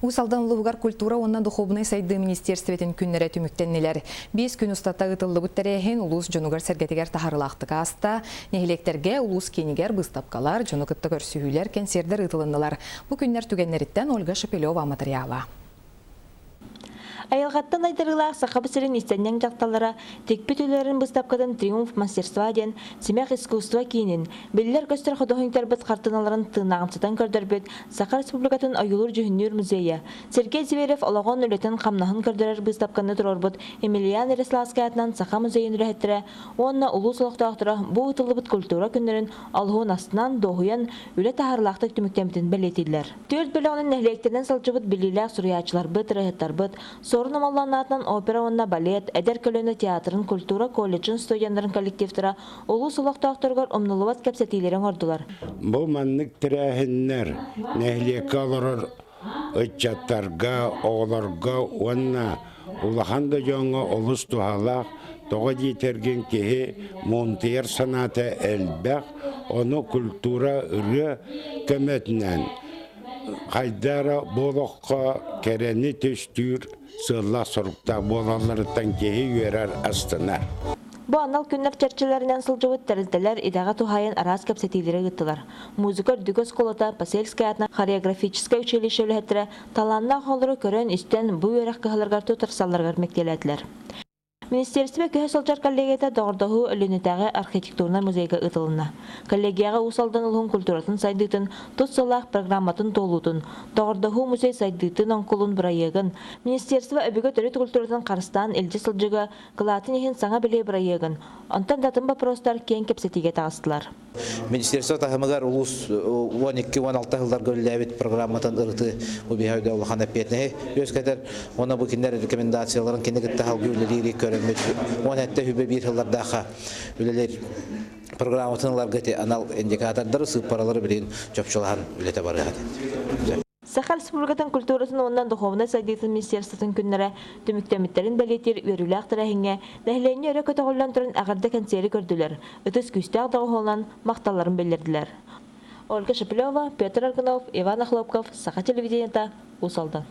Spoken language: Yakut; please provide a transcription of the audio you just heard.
Уус Алдан улууһугар культура уонна духуобунай сайдыы министиэрстибэтин күннэрэ түмүктэннилэр. 5 күн устата ыытыллыбыт тэрээһин улуус дьонугар-сэргэтигэр таһаарыылаахтык ааста. Нэһилиэктэргэ, улуус киинигэр быыстапкалар, дьону кытта көрсүһүүлэр, кэнсиэрдэр ыытылыннылар. Бу күннэр түгэннэриттэн Ольга Шепелева матырыйаала. Айылҕаттан айдарыылаах Сахабыт сирин иистэнньэҥ дьахталлара тикпит үлэлэрин быыстапкатын «Триумф мастерства» диэн симэх искусство киинин, биллэр-көстөр худуоһунньуктарбыт хартыыналарын тыынааҕымсытан көрдөрбүт Саха Республикатын ойуулуур-дьүһүннүүр музейа, Сергей Зверев олоҕун, үлэтин-хамнаһын көрдөрөр быыстапканы туруорбут Емельян Ярославскай аатынан Саха музейын үлэһиттэрэ уонна улуус олохтоохторо бу ыытыллыбыт культура күннэрин олуһун астынан, дуоһуйан, үлэ таһаарыылаахтык түмүктэммитин бэлиэтииллэр. Түөрт бөлөҕүнэн нэһилиэктэринэн сылдьыбыт биллиилээх суруйааччыларбыт, ырыаһыттарбыт, Суорун Омоллоон аатынан опера уонна балет, эдэр көлүөнэ театрын, культура колледжын студеннарын коллективтара улуус олохтоохторугар умнуллубат кэпсэтиилэри оҥордулар. Бу маннык тэрээһиннэр нэһилиэккэ олорор ыччаттарга, оҕолорго уонна улахан да дьоҥҥо олус туһалаах, тоҕо диэтэргин киһи муунтуйар санаата элбэх, ону культура ырыа көмөтүнэн хайда эрэ бу олоххо кэрэни түстүүр сыаллаах-соруктаах буолалларыттан киһи үөрэр, астынар. Бу анал күннэр чэрчилэринэн сылдьыбыт тэрилтэлэр идэҕэ туһаайан араас кэпсэтиилэри ыыттылар. Музыка үрдүкү оскуолата, Посельскай аатынан хореографическай училище үлэһиттэрэ талааннаах оҕолору көрөн-истэн бу үөрэх кыһаларыгар туттарсалларыгар мэктиэлээтилэр. Министиэристибэ көһө сылдьар коллегията Доҕордоһуу Өлүөнэтээҕи архитектурнай музейга ыытылынна. Коллегияҕа Уус Алдан улууһун культуратын сайдыытын тус сыллаах программатын туолуутун, Доҕордоһуу музей сайдыытын оҥкулун бырайыагын, Министерство өбүгэ төрүт культуратын харыстаан илдьэ сылдьыыга кылаатын иһин саҥа билии бырайыагын, онтон да атын боппуруостар киэҥ кэпсэтиигэ таҕыстылар. Министерство таһымыгар улуус 12-16 сылларга үлэлээбит программатын ырытыы бу биһиэхэ улахан эппиэтинэһи үөскэтэр. Уонна бу кинилэр рекомендацияларын кини кытта салгыы үлэлиири көрөммүт 17 хүбэ биир сыллардаахха үлэлиир программатын ыларга ити анал индикатордары, сыыппаралары билигин чопчулаһан үлэтэ барыаҕа. Саха Республикатын культуратын уонна духовнай сайдыытын министерствотын күннэрэ түмүктэммиттэрин бэлиэтиир үөрүүлээх тэрээһиҥҥэ нэһилиэнньэ өрө көтөҕүллэн туран эҕэрдэ кэнсиэри көрдүлэр, ытыс күүстээх доҕуһуолунан махталларын биллэрдилэр. Ольга Шепелева, Петр Аргунов, Иван Охлопков, Саха телевидениета, Уус Алдан.